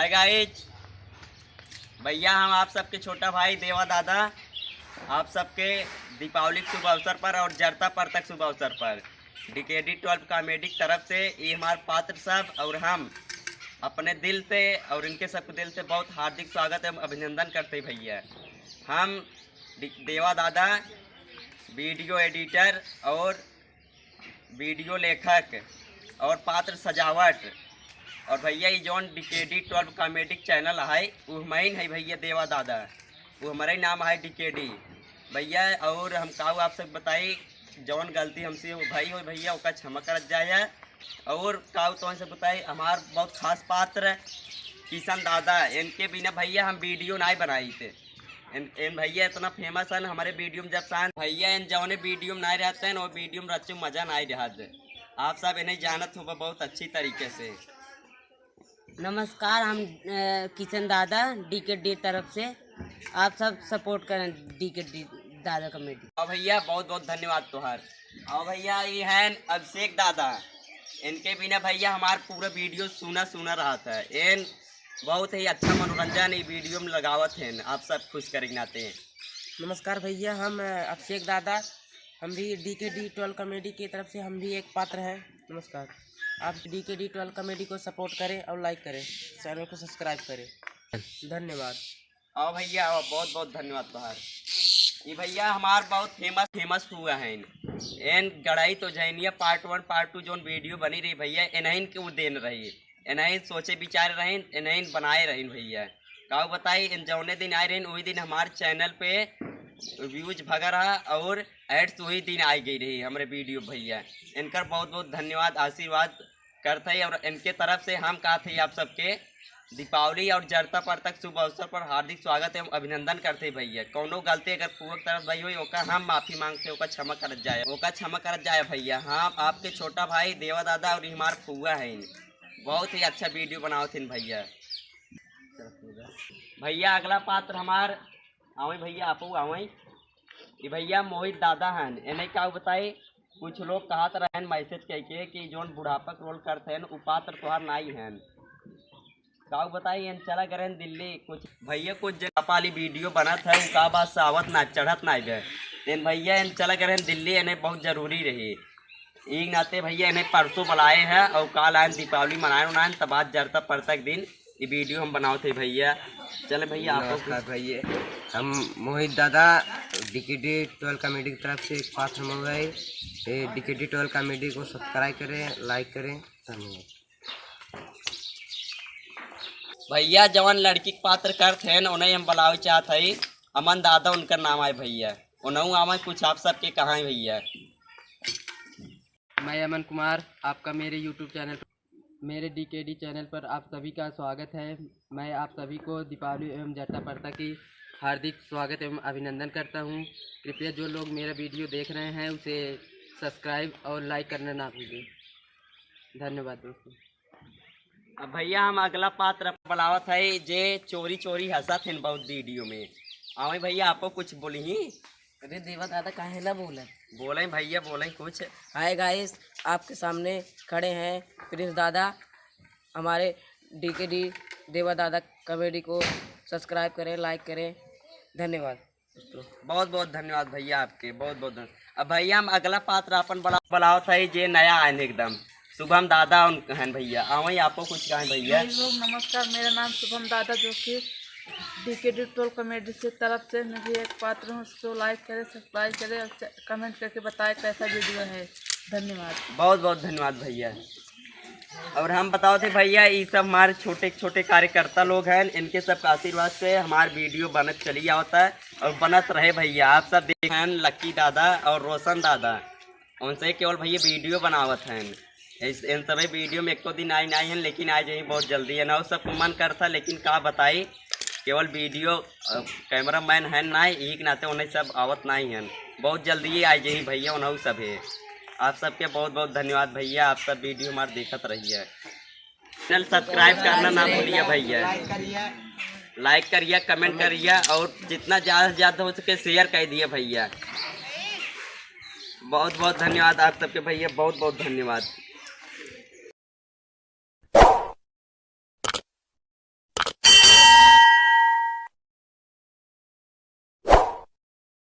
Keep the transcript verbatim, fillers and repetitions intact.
गाइज, भैया हम आप सबके छोटा भाई देवा दादा, आप सबके दीपावली के शुभ अवसर पर और जरता परतक शुभ अवसर पर डीकेडी ट्वेल्व कॉमेडी की तरफ से ये हमार पात्र सब और हम अपने दिल से और इनके सबके दिल से बहुत हार्दिक स्वागत एवं अभिनंदन करते हैं भैया। हम दि-, देवा दादा, वीडियो एडिटर और वीडियो लेखक और पात्र सजावट। और भैया, ये जौन डीकेडी ट्वेल्व कॉमेडी चैनल है, वो हमाइन है भैया देवा दादा, वो हमारा ही नाम है डीकेडी भैया। और हम काऊ आप सब बताई, जौन गलती हमसे हो भाई हो भैया, ओका क्षमा करत जाए। और काऊ तो से बताई, हमार बहुत खास पात्र किशन दादा, इनके बिना भैया हम वीडियो नहीं बनाई थे। एन, एन भैया इतना फेमस है हमारे वीडियो में, जब से आन भैया इन जौने वीडियो में नहीं रहते हैं, वो वीडियो में रच्चू मजा नहीं रहत। आप सब इन्हें जानत हो बहुत अच्छी तरीके से। नमस्कार, हम, अ, किशन दादा डीकेडी तरफ से, आप सब सपोर्ट करें डीकेडी दादा कॉमेडी। और भैया बहुत बहुत धन्यवाद तोहार। और भैया ये हैं अभिषेक दादा, इनके बिना भैया हमार पूरा वीडियो सुना सुना रहत है। एन बहुत ही अच्छा मनोरंजन ये वीडियो में लगावत हैं, आप सब खुश करे के नाते। नमस्कार भैया, हम, अ, अभिषेक दादा, हम भी डीकेडी ट्वेल्व कॉमेडी की तरफ से हम भी एक पात्र हैं। नमस्कार, आप डीकेडी ट्वेल्व कॉमेडी को सपोर्ट करें और लाइक करें, चैनल को सब्सक्राइब करें। धन्यवाद। आओ भैया, आओ, बहुत बहुत धन्यवाद तोहार। ये भैया हमार बहुत फेमस फेमस हुआ है। एन गढ़ाई तो जैनिया पार्ट वन पार्ट टू जौन वीडियो बनी रही भैया, इन्हीं के वो देन रही, इन्हीं सोचे विचार रहीन, इन्हीं बनाए रहीन भैया। काऊ बताई, इन जौने दिन आए रहीन वही दिन हमार चैनल पे व्यूज भगा रहा और एड्स वही दिन आ गई रही हमरे वीडियो भैया। इनकर बहुत बहुत धन्यवाद, आशीर्वाद करत है। और इनके तरफ से हम कहत है आप सबके दीपावली और जरता परतक शुभ अवसर पर हार्दिक स्वागत एवं अभिनंदन करते हैं भैया। कौनो गलती अगर पूर्वक तरफ भई होई, ओका हम माफी मांगते, ओका क्षमा करत जाए, ओका क्षमा करत जाए भैया। हम आपके छोटा भाई देवा दादा और हमार फुआ हैं, बहुत ही अच्छा वीडियो बनावत हैं भैया। भैया अगला पात्र हमार आवे भैया, आपो आवे। ये भैया मोहित दादा हैं, इन्हें का बताई, कुछ लोग कहत रहन मैसेज करके कि जौन बुढ़ापा के रोल करते हैं, उ पात्र तोहार नाई हैं। काऊ बताई, एन चला गए रहन दिल्ली, कुछ भैया कुछ जन पाली वीडियो बनत है, उनका बात से आवत ना, चढ़त ना बे। तेन भैया एन चला गए रहन दिल्ली, एने बहुत जरूरी रही। एक नाते भैया एने परसों बुलाए हैं और काल आयन दीपावली मनाए उनाए, तब आज जरता परतक दिन ये वीडियो हम बनावत है भैया। चले भैया, आप नमस्कार भैया, हम मोहित दादा डीकेडी ट्वेल्व कॉमेडी की तरफ से एक पात्र हम हो गए। डीकेडी ट्वेल्व कॉमेडी को सब्सक्राइब करें, लाइक करें, धन्यवाद। भैया जवन लड़की के पात्र करत हैं, उन्हें हम बुलावे चाहत हई। अमन दादा उनकर नाम है भैया, उन्हों आवे कुछ आप सबके कहाँ है भैया। मैं अमन कुमार, आपका मेरे YouTube चैनल, मेरे डीकेडी चैनल पर आप सभी का स्वागत है। मैं आप सभी को दीपावली एवं जरता परता की हार्दिक स्वागत एवं अभिनंदन करता हूँ। कृपया जो लोग मेरा वीडियो देख रहे हैं, उसे सब्सक्राइब और लाइक करना ना भूलें। धन्यवाद दोस्तों। अब भैया हम अगला पात्र बुलावत है, जे चोरी चोरी हंसत हैं बहुत वीडियो में। आवे भैया, आपो कुछ बोली ही। अरे देवा दादा, काहे ना बोले? बोले भैया, बोले कुछ। हाय गाइस, आपके सामने खड़े हैं प्रिंस दादा। हमारे डीकेडी देवा दादा कॉमेडी को सब्सक्राइब करें, लाइक करें। धन्यवाद। बहुत बहुत धन्यवाद भैया आपके, बहुत बहुत धन्यवाद। अब भैया हम अगला पात्र अपन बला-, बुलावत है, जे नया आयन एकदम, शुभम दादा उन-, हैं भैया। आवे आपो कुछ कहें भैया। भाई लोग नमस्कार, मेरा नाम शुभम दादा, जो कि डीकेडी ट्वेल्व कॉमेडी से तरफ से मैं भी एक पात्र हूँ। उसको लाइक करें, सब्सक्राइब करें और च-, कमेंट करके बताएं कैसा वीडियो है। धन्यवाद। बहुत बहुत धन्यवाद भैया। और हम बतावत है भैया, ये सब हमारे छोटे छोटे कार्यकर्ता लोग हैं, इनके सब का आशीर्वाद से हमार वीडियो बनत चली आवत है और बनत रहे भैया। आप सब देख हैं लक्की दादा और रोशन दादा, उनसे केवल भैया वीडियो बनावत हैं। इस, इन सभी वीडियो में एको दिन आई नहीं हैं, लेकिन आ जाइए बहुत जल्दी है ना। वो सब मन करता, लेकिन का बताई, केवल वीडियो, अ, कैमरा मैन है ना, यही के नाते उन्हें सब आवत नहीं हैं। बहुत जल्दी ही आ जाइए भैया, उन्हों सब है। आप सबके बहुत बहुत धन्यवाद भैया, आप सब वीडियो हमारे देखत रहिए। चैनल सब्सक्राइब करना ना भूलिए भैया। लाइक करिए, कमेंट करिए और जितना ज़्यादा से ज़्यादा हो सके शेयर कर दिए भैया। बहुत बहुत धन्यवाद आप सबके भैया, बहुत बहुत धन्यवाद।